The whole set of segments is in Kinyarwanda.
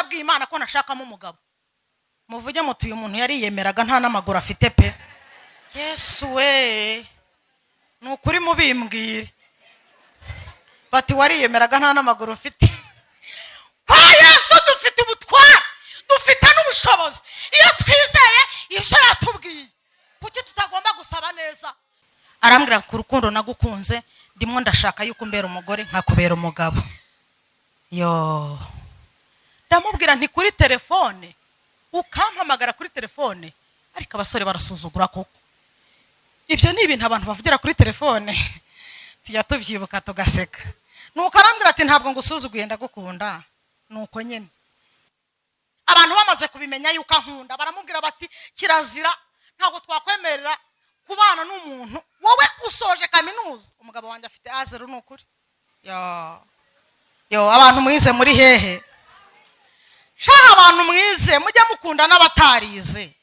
Nabwiye Imana ko nashakamo umugabo. Muvuge muti: "Uyu muntu yariyemeraga, nta n'amaguru afite pe." Yesu we, ni ukuri, mubimbwire bati: "Wariyemeraga, nta n'amaguru ufite." Kwa Yesu dufite ubutware, dufite n'ubushobozi iyo twizeye ibyo yatubwiye. Kuki tutagomba gusaba neza? Arambwira: "Ku rukundo nagukunze, ndimo ndashaka yuko umbera umugore nkakubera umugabo." Yo, ndamubwira nti: "Kuri telefone ukampamagara kuri telefone?" Ariko abasore barasuzugura koko. Ibyo ni ibintu abantu bavugira kuri telefone, tujya tubyibuka tugaseka. Nuko arambwira ati: "Ntabwo ngusuzuguye, ndagukunda." Nuko nyine abantu bamaze kubimenya yuko ankunda, baramubwira bati: "Kirazira, ntabwo twakwemerera kubana n'umuntu, wowe usoje kaminuza." Umugabo wanjye afite A0. Ni ukuri. Yo yo, abantu mwize muri hehe? Shaha, abantu mwize mujye mukunda n'abatarize.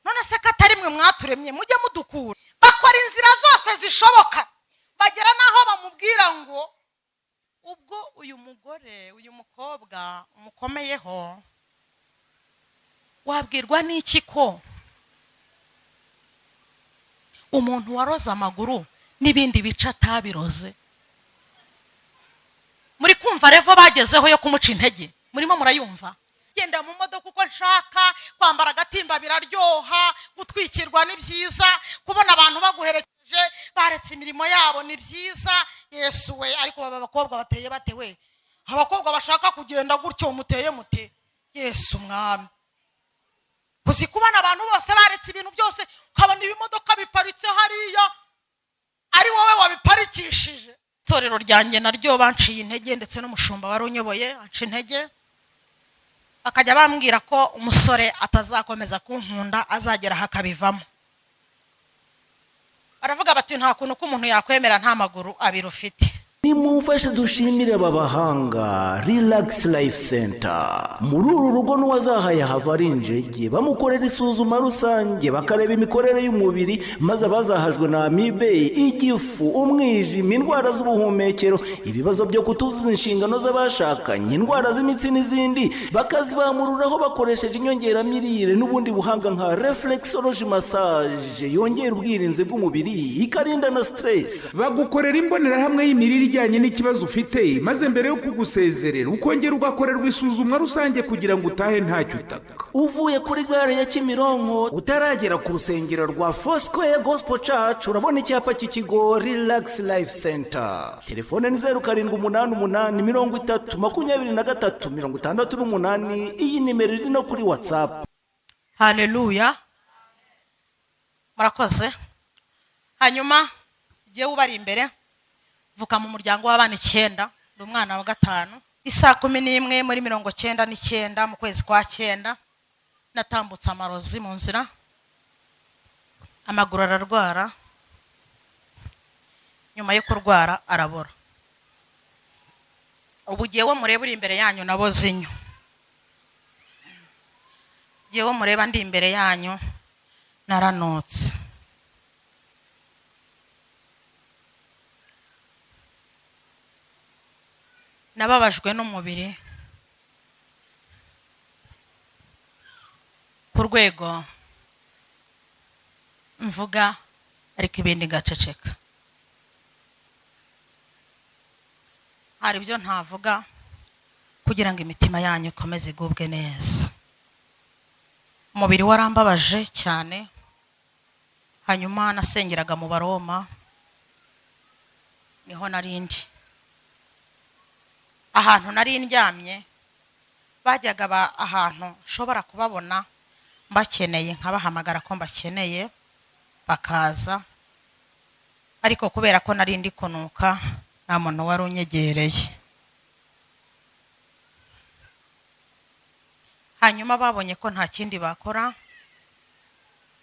None se ko atari mwe mwaturemye? Mujye mudukura. Bakora inzira zose zishoboka, bagera n'aho bamubwira ngo: "Ubwo uyu mugore, uyu mukobwa umukomeyeho, wabwirwa n'iki ko umuntu waroze amaguru n'ibindi bice atabiroze?" Muri kumva level bagezeho yo kumuca intege? Murimo murayumva? Genda mu modoka uko nshaka, kwambara agatimba biraryoha, gutwikirwa ni byiza, kubona abantu baguherekeje baretse imirimo yabo ni byiza. Yesu we, ariko baba abakobwa bateye bate we? Abakobwa bashaka kugenda gutyo muteye mute? Yesu umwami, uzi kubona abantu bose baretse ibintu byose, ukabona ibimodoka biparitse hariya ari wowe wabiparikishije? Itorero ryanjye naryo banciye intege, ndetse n'umushumba wari unyoboye anca intege, bakajya bambwira ko umusore atazakomeza kunkunda, azagera aho akabivamo. Baravuga bati: "Nta kuntu ko umuntu yakwemera nta maguru abiri ufite." Nimumfashe dushimire aba bahanga, Relax Life Center. Muri uru rugo n'uwazahaye hava ari injege. Bamukorera isuzuma rusange, bakareba imikorere y'umubiri, maze abazahajwe na amibe, igifu, umwijima, indwara z'ubuhumekero, ibibazo byo kutuzuza inshingano z'abashakanye, indwara z'imitsi n'izindi, bakazibamururaho bakoresheje inyongeramirire n'ubundi buhanga nka reflexology massage, yongera ubwirinzi bw'umubiri, ikarinda na stress. Bagukorera imbonerahamwe y'imirire ijyanye n'ikibazo ufite, maze mbere yo kugusezerera ukongera ugakorerwa isuzumwa rusange kugira ngo utahe ntacyo utaka. Uvuye kuri gare ya Kimironko, utaragera ku rusengero rwa Foursquare Gospel Church, urabona icyapa cy'ikigo Relax Life Center. Telefone ni 0788 30 23 68. Iyi nimero iri no kuri WhatsApp. Haleluya, murakoze. Hanyuma igihe ubari imbere, mvuka mu muryango w'abana 9, ndi umwana wa gatanu. Isaa 11 muri 99 mu kwezi kwa 9, natambutse amarozi mu nzira, amaguru ararwara. Nyuma yo kurwara arabora. Ubu jyewe mureba uri imbere yanyu naboze inyo. Jyewe mureba ndi imbere yanyu naranutse. Nababajwe n'umubiri ku rwego mvuga, ariko ibindi ngaceceka. Hari ibyo ntavuga kugira ngo imitima yanyu ikomeze igubwe neza. Umubiri warambabaje cyane. Hanyuma nasengeraga mu Baroma, niho narindi. Ahantu nari ndyamye, bajyaga ahantu nshobora kubabona mbakeneye, nkabahamagara ko mbakeneye, bakaza. Ariko kubera ko nari ndi kunuka, nta muntu wari unyegereye. Hanyuma babonye ko nta kindi bakora,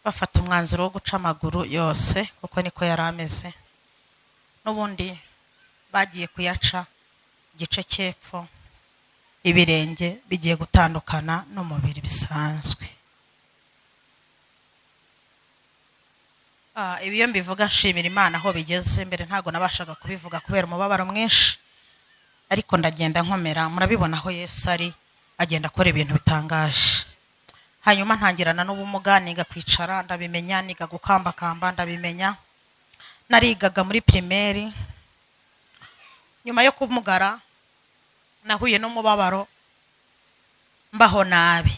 bafata umwanzuro wo guca amaguru yose, kuko niko yari ameze n'ubundi. Bagiye kuyaca igice cy'epfo, ibirenge bigiye gutandukana n'umubiri bisanzwe. Ibi iyo mbivuga nshimira Imana aho bigeze. Mbere ntabwo nabashaga kubivuga kubera umubabaro mwinshi, ariko ndagenda nkomera. Murabibona aho Yesu ari. Agenda akora ibintu bitangaje. Hanyuma ntangirana n'ubumuga, niga kwicara ndabimenya, niga gukambakamba ndabimenya. Narigaga muri primaire. Nyuma yo kumugara nahuye n'umubabaro, mbaho nabi,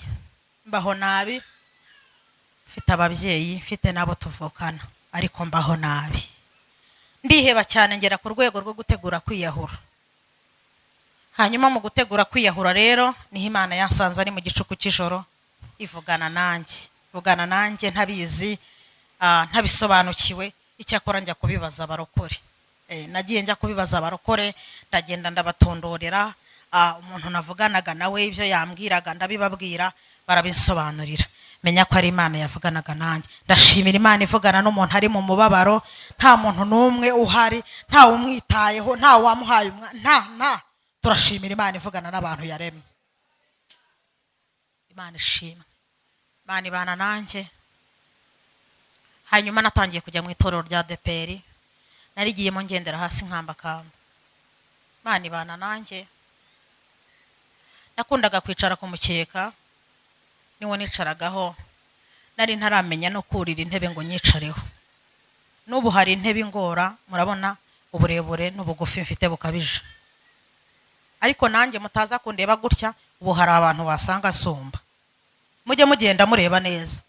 mbaho nabi, mfite ababyeyi, mfite n'abo tuvukana, ariko mbaho nabi, ndiheba cyane, ngera ku rwego rwo gutegura kwiyahura. Hanyuma mu gutegura kwiyahura rero niho Imana yansanze, ari mu gicuku cy'ijoro, ivugana nanjye, ivugana nanjye ntabizi, ntabisobanukiwe. Icyakora njya kubibaza abarokore. Nagiye njya kubibaza abarokore, ndagenda ndabatondorera. Umuntu navuganaga nawe ibyo yambwiraga ndabibabwira, barabinsobanurira, menya ko ari Imana yavuganaga nanjye. Ndashimira Imana ivugana n'umuntu ari mu mubabaro, nta muntu n'umwe uhari, nta umwitayeho, nta wamuhaye nta nta. Turashimira Imana ivugana n'abantu yaremye. Imana ishimwe, Imana ibana nanjye. Hanyuma natangiye kujya mu itorero rya ADEPR, narigiyemo ngendera hasi nkambakamba. Imana ibana nanjye. Nakundaga kwicara ku mukeka, niwo nicaragaho, nari ntaramenya no kurira intebe ngo nyicareho. N'ubu hari intebe ingora, murabona uburebure n'ubugufi mfite bukabije. Ariko nanjye mutaza kundeba gutya, ubu hari abantu wasanga nsumba. Mujye mugenda mureba neza,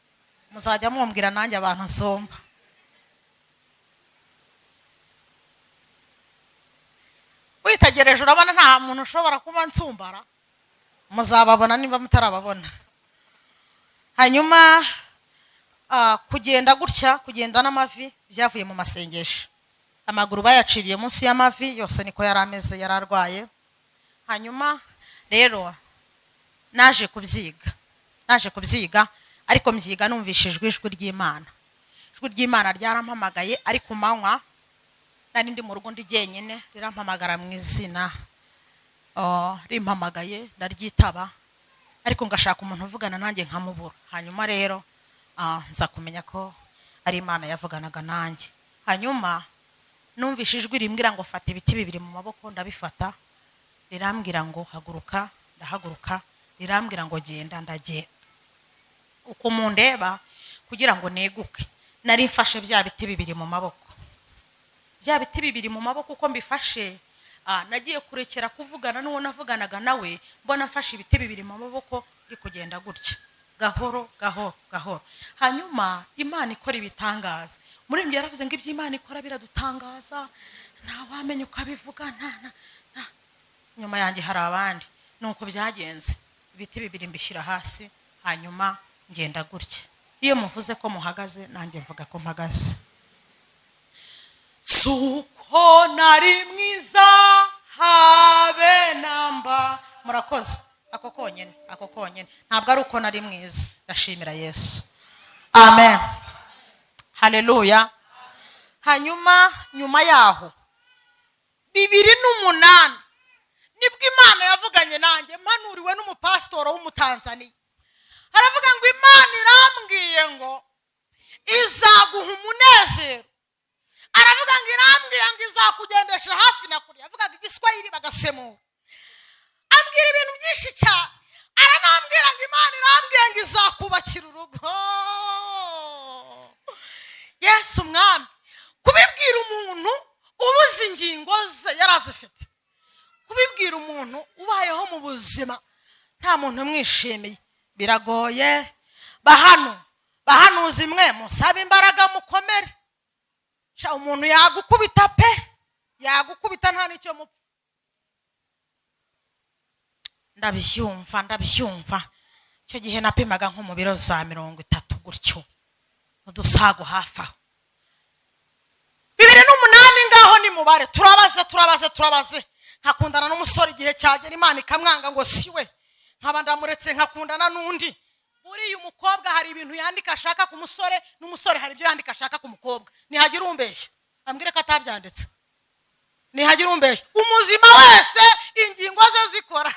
muzajya mumbwira nanjye abantu nsumba. Witegereje urabona nta muntu ushobora kuba nsumbara, muzababona niba mutarababona. Hanyuma kugenda gutya, kugenda n'amavi byavuye mu masengesho. Amaguru bayaciriye munsi y'amavi yose, niko yari ameze, yari arwaye. Hanyuma rero naje kubyiga, naje kubyiga, ariko mbyiga numvishijwe ijwi ry'Imana. Ijwi ry'Imana ryarampamagaye ari ku manywa, nari ndi mu rugo ndi jyenyine, rirampamagara mu izina. Rimpamagaye ndaryitaba, ariko ngashaka umuntu uvugana nanjye nkamubura. Hanyuma rero nza kumenya ko ari Imana yavuganaga nanjye. Hanyuma numvise ijwi rimbwira ngo fata ibiti bibiri mu maboko, ndabifata. Rirambwira ngo haguruka, ndahaguruka. Rirambwira ngo genda, ndagenda. Uko mundeba kugira ngo neguke, nari mfashe bya biti bibiri mu maboko, bya biti bibiri mu maboko. Uko mbifashe, nagiye kurekera kuvugana n'uwo navuganaga nawe, mbona mfashe ibiti bibiri mu maboko, ndi kugenda gutya gahoro gahoro gahoro. Hanyuma Imana ikora ibitangaza. Muri ibyo yaravuze ngo ibyo Imana ikora biradutangaza, ntawamenya uko abivuga. Nta nta nta nyuma yanjye hari abandi. Nuko byagenze, ibiti bibiri mbishyira hasi, hanyuma ngenda gutya. Iyo muvuze ko muhagaze, nanjye mvuga ko mpagaze. Suko nari mwiza habe namba. Murakoze. Ako konyene, ako konyene, ntabwo ari uko nari mwiza. Ndashimira Yesu, amen, haleluya. Hanyuma nyuma yaho 2008 nibwo Imana yavuganye nanjye, mpanuriwe n'umupasitoro w'Umutanzaniya. Aravuga ngo Imana irambwiye ngo izaguha umunezero. Aravuga ngo irambwiye ngo izakugendesha hafi na kure. Yavugaga Igiswahili bagasemura. Ambwira ibintu byinshi cyane. Aranambwira ngo Imana irambwiye ngo izakubakira urugo. Yesu umwami! Kubibwira umuntu ubuze ingingo ze yari azifite, kubibwira umuntu ubayeho mu buzima nta muntu umwishimiye, biragoye. Bahano bahanuzi mwe, musabe imbaraga, mukomere. Sha, umuntu yagukubita pe, yagukubita nta n'icyo mupfa. Ndabyumva, ndabyumva. Icyo gihe napimaga nko mu biro za 30 gutyo, udusago hafi aho. 2008 ngaho ni mubare. Turabaze, turabaze, turabaze. Nkakundana n'umusore, igihe cyagera Imana ikamwanga ngo si we, nkaba ndamuretse nkakundana n'undi. Buriya umukobwa hari ibintu yandika ashaka ku musore, n'umusore hari ibyo yandika ashaka ku mukobwa. Nihagira umbeshya ambwire ko atabyanditse, nihagira umbeshya. Umuzima wese ingingo ze zikora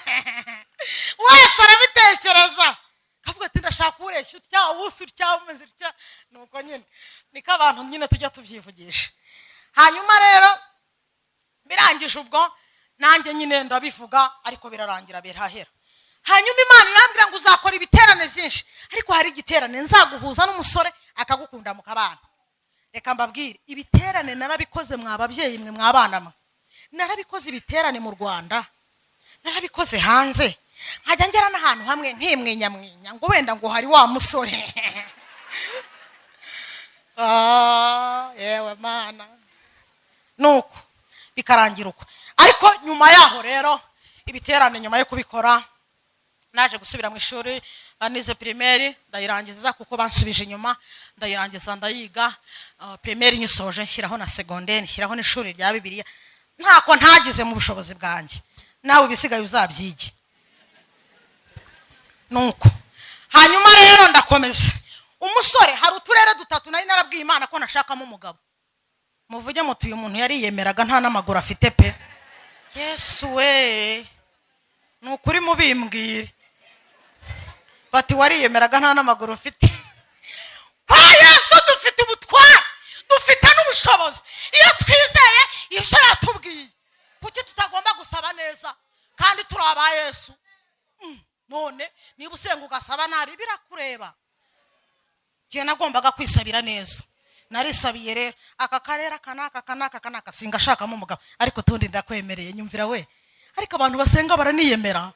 wese arabitekereza, akavuga ati ndashaka ureshya utya, ubusa utya, umeze utya. Nuko nyine niko abantu nyine tujya tubyivugisha. Hanyuma rero birangije ubwo nanjye nyine ndabivuga, ariko birarangira birahera. Hanyuma Imana irambwira ngo uzakora ibiterane byinshi, ariko hari igiterane nzaguhuza n'umusore akagukunda mukabana. Reka mbabwire, ibiterane narabikoze mwa babyeyi mwe, mwabana mwe, narabikoze ibiterane mu Rwanda, narabikoze hanze, nkajya ngera n'ahantu hamwe nkimwinyamwinya ngo wenda ngo hari wa musore. Ah, yewe Mana, nuko bikarangira uko. Ariko nyuma yaho rero, ibiterane nyuma yo kubikora, naje gusubira mu ishuri. Nize primaire ndayirangiza, kuko bansubije inyuma, ndayirangiza ndayiga. Primaire nyisoje nshyiraho na secondaire, nshyiraho n'ishuri rya Bibiliya. Ntako ntagize mu bushobozi bwanjye, nawe ibisigaye uzabyige. Nuko hanyuma rero ndakomeza. Umusore, hari uturere dutatu nari narabwiye Imana ko nashakamo umugabo. Muvuge muti uyu muntu yariyemeraga nta n'amaguru afite pe. Yesu we, ni ukuri mubimbwire bati wariyemeraga nta n'amaguru ufite. Kwa Yesu dufite ubutware, dufite n'ubushobozi iyo twizeye ibyo yatubwiye. Kuki tutagomba gusaba neza kandi turi aba Yesu? None niba usenga ugasaba nabi, birakureba. Njye nagombaga kwisabira neza, narisabiye rero aka karere, aka n'aka, aka n'aka, aka n'aka, singashakamo umugabo. Ariko tundi ndakwemereye, nyumvira we. Ariko abantu basenga baraniyemera.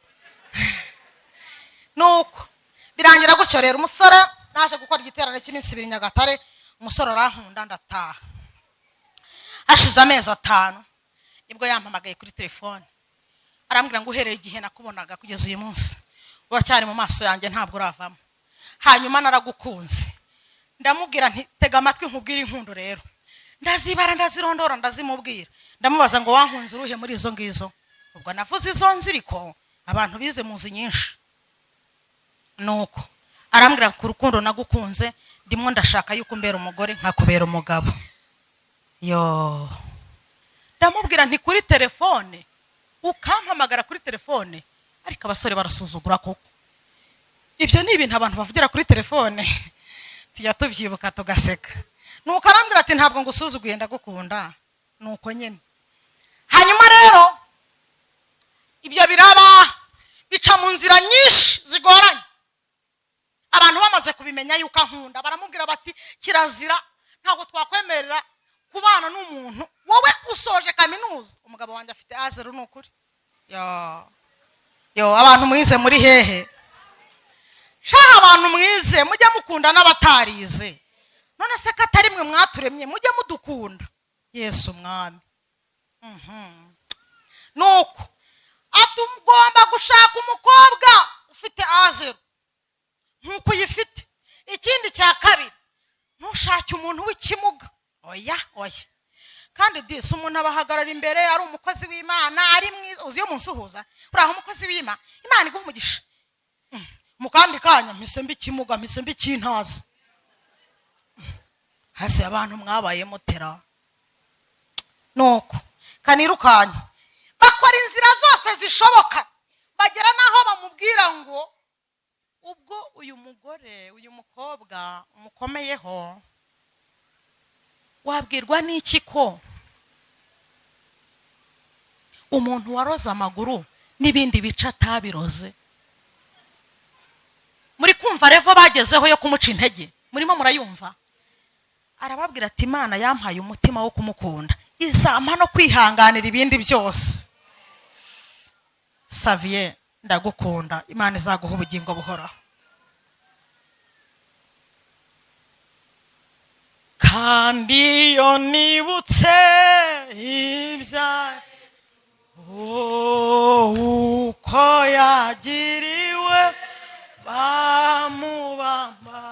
Nuko birangira gutyo rero. Umusore, naje gukora igiterane cy'iminsi 2 Nyagatare, umusore arankunda, ndataha. Hashize amezi 5 nibwo yampamagaye kuri telefone, arambwira ngo uhereye igihe nakubonaga kugeza uyu munsi uracyari mu maso yanjye, ntabwo uravamo, hanyuma naragukunze. Ndamubwira nti tega amatwi nkubwire inkundo rero. Ndazibara, ndazirondora, ndazimubwira. Ndamubaza ngo wankunze uruhe muri izo ngizo? Ubwo navuze izo nziriko abantu bize muzi nyinshi. Nuko arambwira ku rukundo nagukunze, ndimo ndashaka yuko umbera umugore nkakubera umugabo. Yo, ndamubwira nti kuri telefone ukampamagara kuri telefone? Ariko abasore barasuzugura koko. Ibyo ni ibintu abantu bavugira kuri telefone? Tujya tubyibuka tugaseka. Nuko arambwira ati ntabwo ngusuzuguye, ndagukunda. Nuko nyine hanyuma rero ibyo biraba, bica mu nzira nyinshi zigoranye. Abantu bamaze kubimenya yuko ankunda, baramubwira bati kirazira, ntabwo twakwemerera kubana n'umuntu wowe usoje kaminuza. Umugabo wanjye afite A0. Ni ukuri. Yo yo, abantu mwize muri hehe shaha? Abantu mwize mujye mukunda n'abatarize. None se ko atari mwe mwaturemye? Mujye mudukunda. Yesu umwami. Nuko ati ugomba gushaka umukobwa ufite A0 nk'uko uyifite. Ikindi cya kabiri, ntushake umuntu w'ikimuga. Oya oya. Kandi disi umuntu abahagarara imbere ari umukozi w'Imana, ari mwiza. Uzi iyo munsuhuza, uraho umukozi w'Imana, Imana iguha umugisha. Mu kandi kanya mpise mba ikimuga, mpise mba ikintazi. Hasi abantu mwabaye mutera. Nuko kanirukanye, bakora inzira zose zishoboka, bagera n'aho bamubwira ngo ubwo uyu mugore, uyu mukobwa umukomeyeho, wabwirwa n'iki ko umuntu waroze amaguru n'ibindi bice atabiroze? Muri kumva level bagezeho yo kumuca intege? Murimo murayumva? Arababwira ati Imana yampaye umutima wo kumukunda, izampa no kwihanganira ibindi byose. Saviye, ndagukunda, Imana izaguha ubugingo buhoraho. Kandi iyo nibutse ibya uko yagiriwe bamubamba,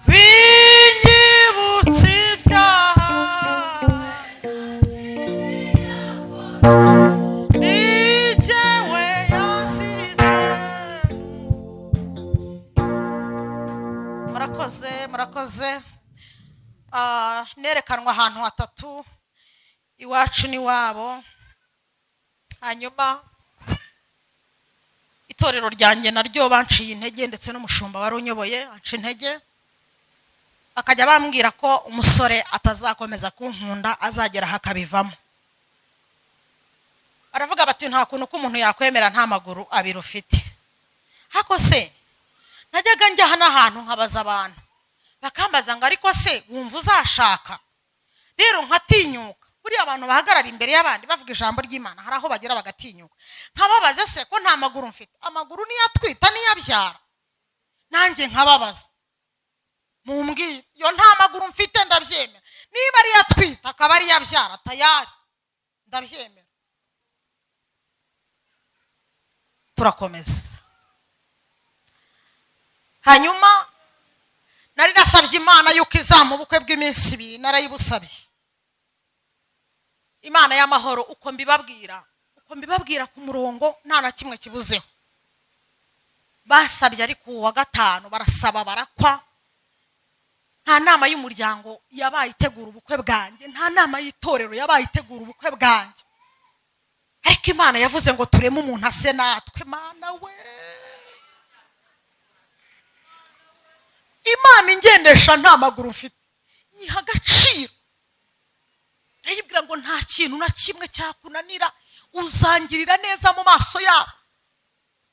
binyibutsa ibyaha ni jyewe yasize. Murakoze, murakoze. Nerekanwa ahantu hatatu, iwacu n'iwabo. Hanyuma itorero ryanjye naryo banciye intege, ndetse n'umushumba wari unyoboye anca intege, bakajya bambwira ko umusore atazakomeza kunkunda, azagera aho akabivamo. Baravuga bati nta kuntu ko umuntu yakwemera nta maguru abiri ufite. Hako se najyaga njya hano ahantu nkabaza abantu, bakambaza ngo ariko se wumva uzashaka? Rero nkatinyuka. Buriya abantu bahagarara imbere y'abandi bavuga ijambo ry'Imana, hari aho bagera bagatinyuka. Nkababaze se ko nta maguru mfite, amaguru niyo atwita niyo abyara? Nanjye nkababaza, mumbwire, iyo nta maguru mfite ndabyemera, niba ariyo atwita akaba ariyo abyara, tayari ndabyemera. Turakomeza. Hanyuma nari nasabye Imana yuko izampa ubukwe bw'iminsi ibiri, narayibusabye. Imana y'amahoro, uko mbibabwira ku murongo nta na kimwe kibuzeho. Basabye ariko uwa gatanu barasaba barakwa. Nta nama y'umuryango yabaye itegura ubukwe bwanjye, nta nama y'itorero yabaye itegura ubukwe bwanjye, ariko Imana yavuze ngo tureme umuntu ase natwe. Mana we, Imana ingendesha nta maguru mfite, nyiha agaciro. Ndayibwira ngo nta kintu na kimwe cyakunanira, uzangirira neza mu maso yabo.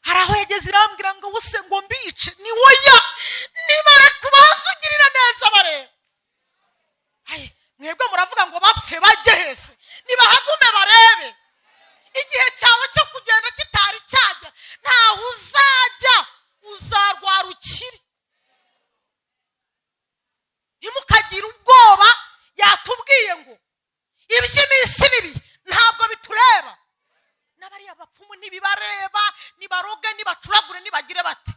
Hari aho yageze irambwira ngo ubuse ngo mbice, ni woya nibara kubanza ungirira neza bareba. Mwebwe muravuga ngo bapfe bajye hese, nibahagume barebe. Igihe cyawe cyo kugenda kitari cyagera, ntaho uzajya, uzarwara ukire. Ntimukagire ubwoba. Yatubwiye ngo iby'iminsi mibi ntabwo bitureba, n'abariya bapfumu ntibibareba, nibaroge, nibacuragure, nibagire bate.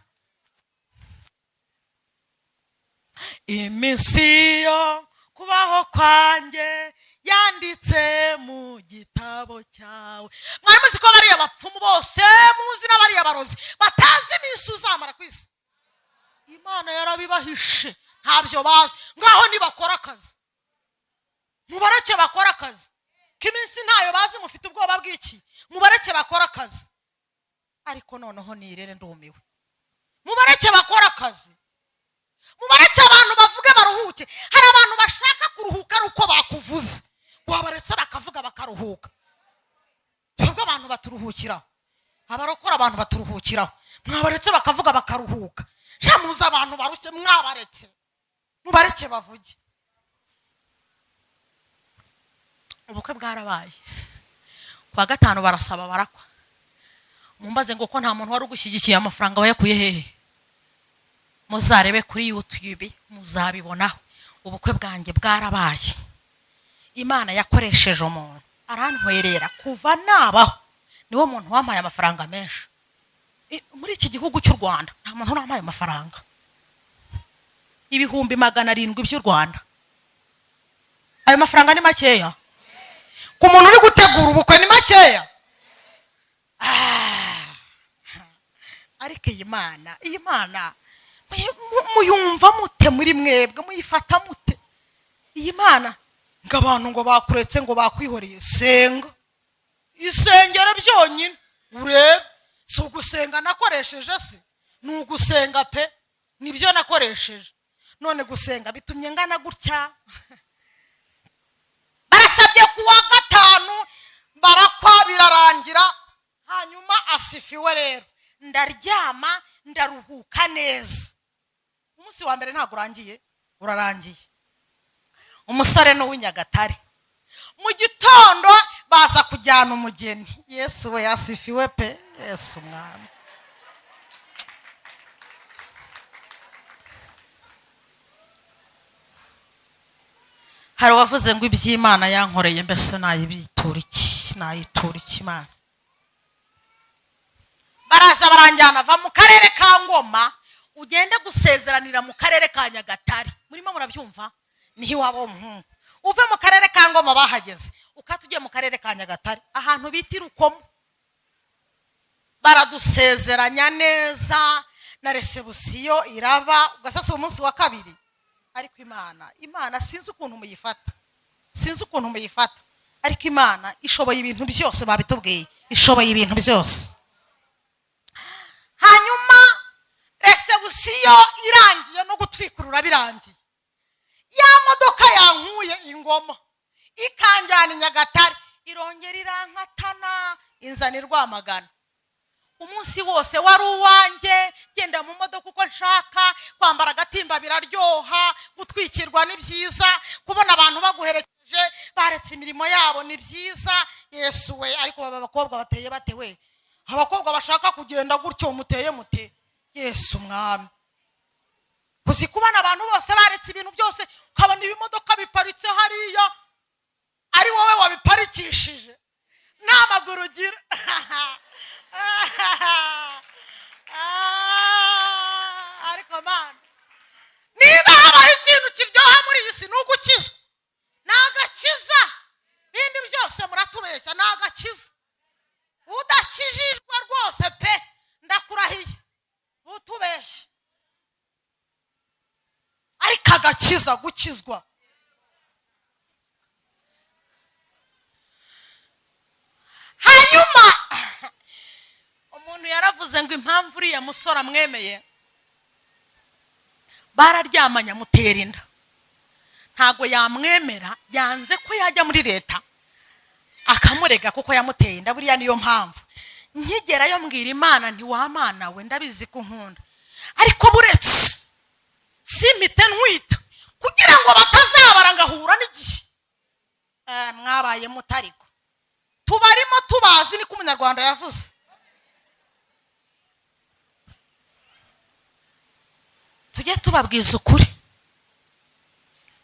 Iminsi yo kubaho kwanjye yanditse mu gitabo cyawe. Mwari muzi ko bariya bapfumu bose muzi n'abariya barozi batazi iminsi uzamara ku isi? Imana yarabibahishe, ntabyo bazi. Ngaho nibakora akazi, mubareke bakora akazi, k'iminsi ntayo bazi, mufite ubwoba bw'iki? Mubareke bakora akazi. Ariko noneho nirere ndumiwe. Mubareke bakora akazi, mubareke abantu bavuge baruhuke. Hari abantu bashaka kuruhuka ari uko bakuvuze, wabaretse bakavuga bakaruhuka. Twebwe abantu baturuhukiraho, abarokora abantu baturuhukiraho, mwabaretse bakavuga bakaruhuka. Sha muzi abantu barushye, mwabaretse, mubareke bavuge. Ubukwe bwarabaye kuwa gatanu, barasaba barakwa. Mumbaze ngo ko nta muntu wari ugushyigikiye, amafaranga wayakuye hehe? Muzarebe kuri YouTube muzabibonaho. Ubukwe bwanjye bwarabaye. Imana yakoresheje umuntu arantwerera kuva nabaho, niwo muntu wampaye amafaranga menshi muri iki gihugu cy'u Rwanda. Nta muntu urampaye amafaranga 700,000 by'u Rwanda. Ayo mafaranga ni makeya ku muntu uri gutegura ubukwe, ni makeya. Ariko iyi Mana muyumva mute muri mwebwe, muyifata mute iyi Mana? Ngo abantu ngo bakuretse ngo bakwihoreye, senga isengero byonyine urebe. Si ugusenga nakoresheje se? Ni ugusenga pe, nibyo nakoresheje. None gusenga bitumye ngana gutya. Barasabye kuwa gatanu barakwa, birarangira. Hanyuma asifiwe rero, ndaryama ndaruhuka neza. Umunsi wa mbere ntabwo urangiye, urarangiye. Umusore n'uw'Inyagatare mu gitondo baza kujyana umugeni. Yesu we yasifiwe pe, Yesu umwami. Hari uwavuze ngo iby'Imana yankoreye mbese nayibitura iki, nayitura iki Imana? Baraza baranjyana, va mu karere ka Ngoma ugende gusezeranira mu karere ka Nyagatare. Murimo murabyumva? Niho iwabo w'umuhungu. Uve mu karere ka Ngoma bahageze, ukata ugiye mu karere ka Nyagatare ahantu bita Irukomo. Baradusezeranya neza na resebusiyo iraba, ugasasa umunsi wa kabiri. Ariko Imana sinzi ukuntu muyifata, sinzi ukuntu muyifata, ariko Imana ishoboye ibintu byose, babitubwiye, ishoboye ibintu byose. Hanyuma resebusiyo irangiye no gutwikurura birangiye, ya modoka yankuye Ingoma ikanjyana i Nyagatare irongera irankatana Inzana Rwamagana. Umunsi wose wari uwanjye, genda mu modoka uko nshaka, kwambara agatimba biraryoha, gutwikirwa ni byiza, kubona abantu baguherekeje baretse imirimo yabo ni byiza. Yesu we, ariko baba abakobwa bateye bate we? Abakobwa bashaka kugenda gutyo muteye mute? Yesu mwami. Uzi kubona abantu bose baretse ibintu byose, ukabona ibimodoka biparitse hariya ari wowe wabiparikishije, nta maguru ugira. Ariko mana, niba habaho ikintu kiryoha muri iyi si ni ugukizwa, ni agakiza. Ibindi byose muratubeshya, ni agakiza. Udakijijwe rwose pe, ndakurahiye, utubeshye. Ariko agakiza, gukizwa. Hanyuma umuntu yaravuze ngo impamvu uriya musore amwemeye, bararyamanye amutera inda, ntago yamwemera, yanze ko yajya muri leta akamurega kuko yamuteye inda. Buriya niyo mpamvu nkigerayo mbwira Imana nti wa Mana we, ndabizi ko unkunda, ariko buretse simpite ntwita kugira ngo batazabara ngahura n'igihe. Mwabaye mutariko tubarimo tubazi, niko umunyarwanda yavuze. Tujye tubabwiza ukuri.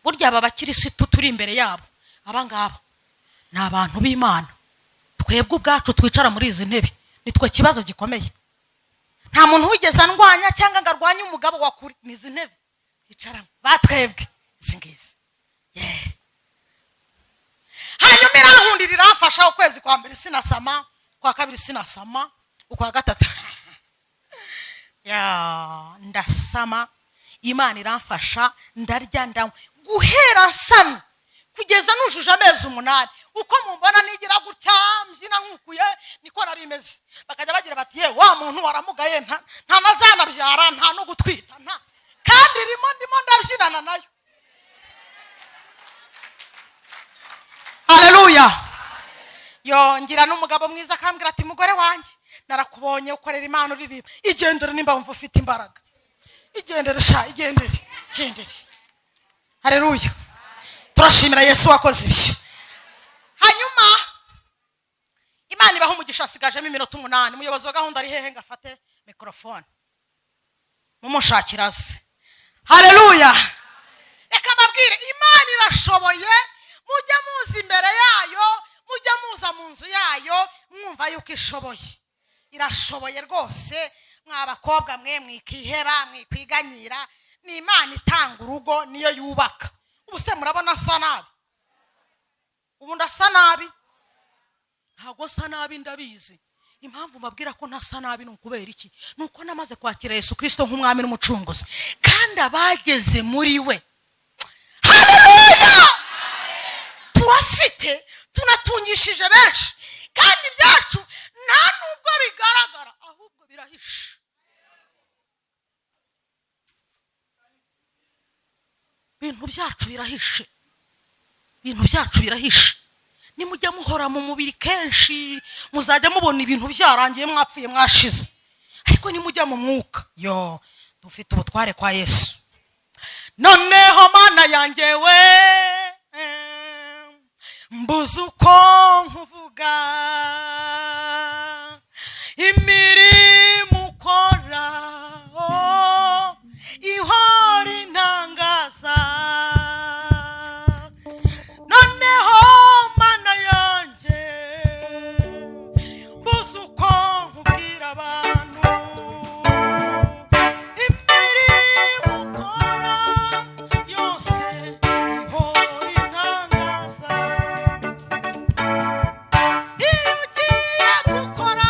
Burya aba bakirisitu turi imbere yabo, aba ngaba ni abantu b'Imana. Twebwe ubwacu twicara muri izi ntebe nitwe kibazo gikomeye. Nta muntu wigeze andwanya cyangwa ngo arwanye umugabo wa kuri, ni izi ntebe twicaramo batwebwe izi ngizi. Hanyuma irankundira iramfasha. Ukwezi kwa mbere sinasama, kwa kabiri sinasama, ukwa gatatu ya ndasama. Imana iramfasha, ndarya ndanywa guhera nsamye kugeza nujuje amezi 8. Uko mumbona nigira gutya mbyina nkukuye, niko nari meze. Bakajya bagira bati ye wa muntu waramugaye, nta nazanabyara, nta no gutwita, nta kandi irimo ndimo ndabyinana nayo. Haleluya. Yongira n'umugabo mwiza akambwira ati mugore wanjye narakubonye ukorera Imana uririmba, igendere nimba wumva ufite imbaraga, igendere sha, igendere, igendere. Haleluya. Turashimira Yesu wakoze ibyo. Hanyuma Imana ibaha umugisha. Asigajemo iminota 8. Umuyobozi wa gahunda ari hehe ngo afate mikrofone? Mumushakira aze. Haleluya. Reka mbabwire, Imana irashoboye. Mujye muza imbere yayo, mujye muza mu nzu yayo, mwumva yuko ishoboye. Irashoboye rwose. Mwa bakobwa mwe mwikiheba, mwikwiganyira. Ni Imana itanga urugo, niyo yubaka. Ubu se murabona asa nabi? Ubu ndasa nabi? Ntabwo nsa nabi, ndabizi. Impamvu mbabwira ko ntasa nabi ni ukubera iki? Ni uko namaze kwakira Yesu Kristo nk'umwami n'umucunguzi, kandi abageze muri we, haleluya, turafite, tunatungishije benshi, kandi ibyacu nta nubwo bigaragara, ahubwo birahishe. Ibintu byacu birahishe, ibintu byacu birahishe. Nimujya muhora mu mubiri kenshi muzajya mubona ibintu byarangiye, mwapfuye, mwashize. Ariko nimujya mu mwuka, yo dufite ubutware kwa Yesu. Noneho Mana yanjye we, mbuze uko nkuvuga, imirimo ukora ihora intangaza. Noneho Mana yanjye, mbuze uko nkubwira abantu, imirimo ukora yose ihora intangaza. Iyo ugiye gukora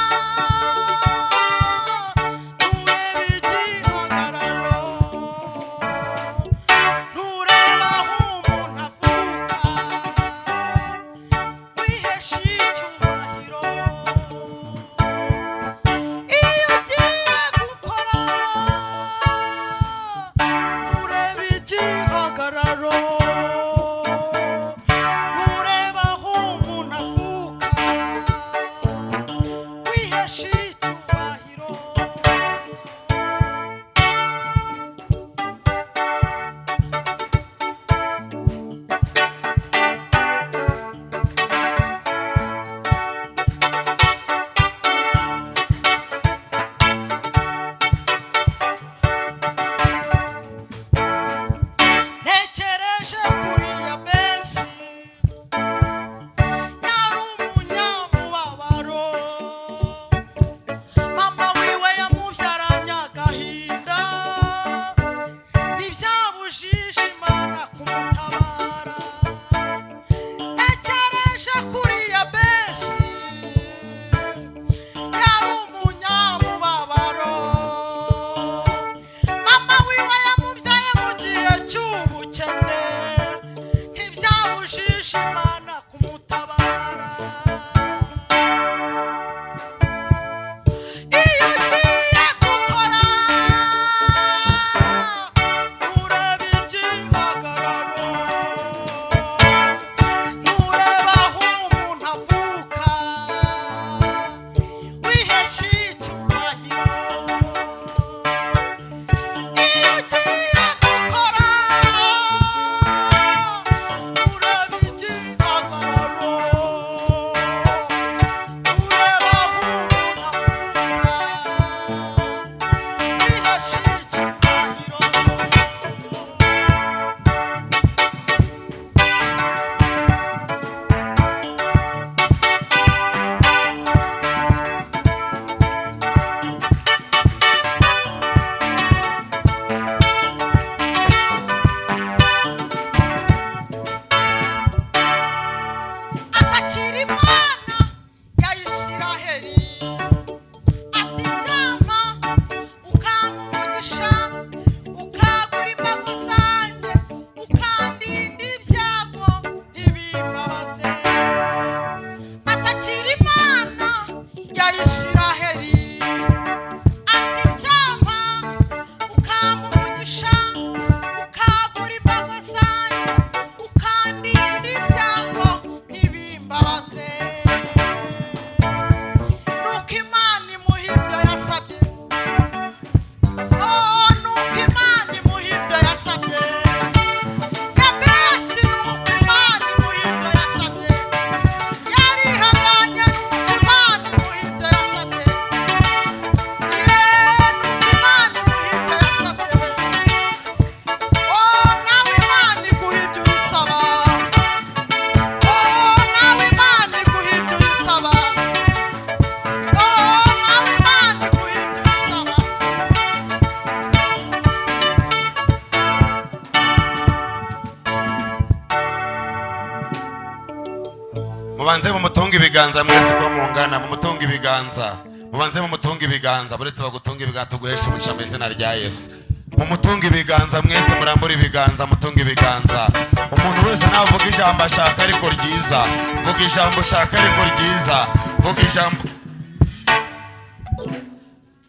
Mubanze mumutunge ibiganza mwese uko mungana, mumutunge ibiganza, mubanze mumutunge ibiganza. Buretse bagutunga ibiganza, tuguheshe umugisha mu izina rya Yesu. Mumutunge ibiganza mwese, murambure ibiganza, mutunge ibiganza. Umuntu wese navuga ijambo ashaka ariko ryiza. Vuga ijambo ushaka ariko ryiza, vuga ijambo.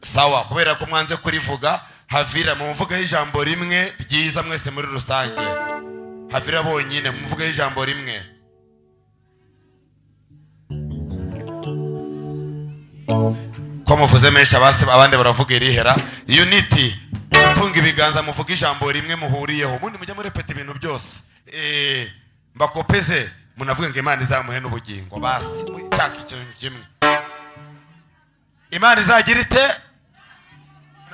Sawa, kubera ko mwanze kurivuga, Havira, mumuvugeho ijambo rimwe ryiza mwese muri rusange. Havira bonyine, mumuvugeho ijambo rimwe. Ko muvuze menshi, abasi abandi baravuga irihera. Unity, mutunga ibiganza, muvuge ijambo rimwe muhuriyeho, ubundi mujye murepeta ibintu byose. Mbakopeze, munavuge ngo Imana izamuhe n'ubugingo. Basi cyaka ikintu kimwe, Imana izagira ite?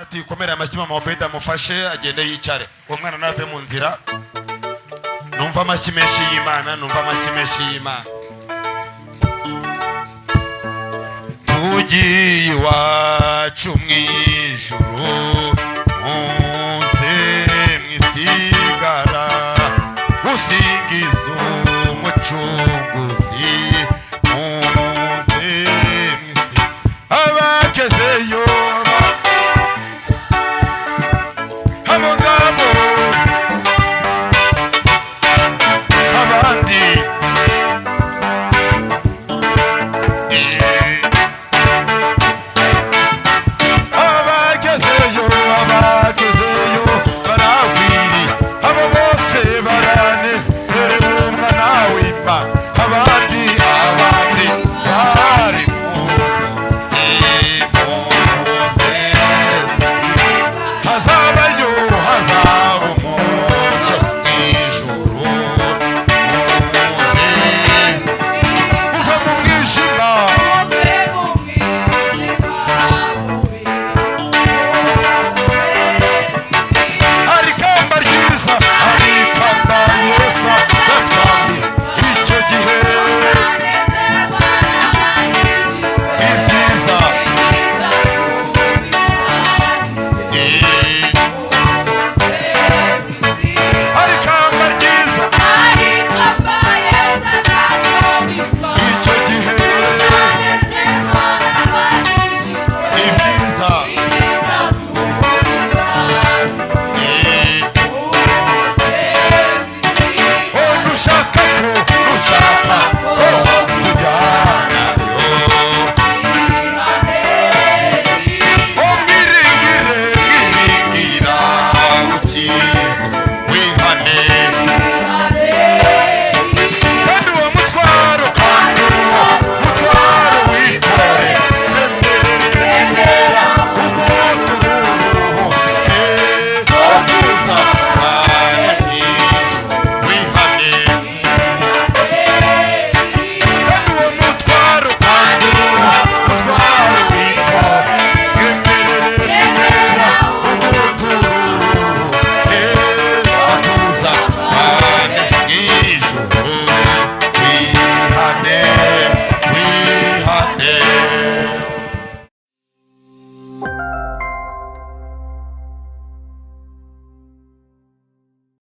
Tuyikomere amashyi. Mama Obedi amufashe agende yicare, uwo mwana nave mu nzira. Numva amashyi menshi y'Imana, numva amashyi menshi y'Imana. Tugiye iwacu mu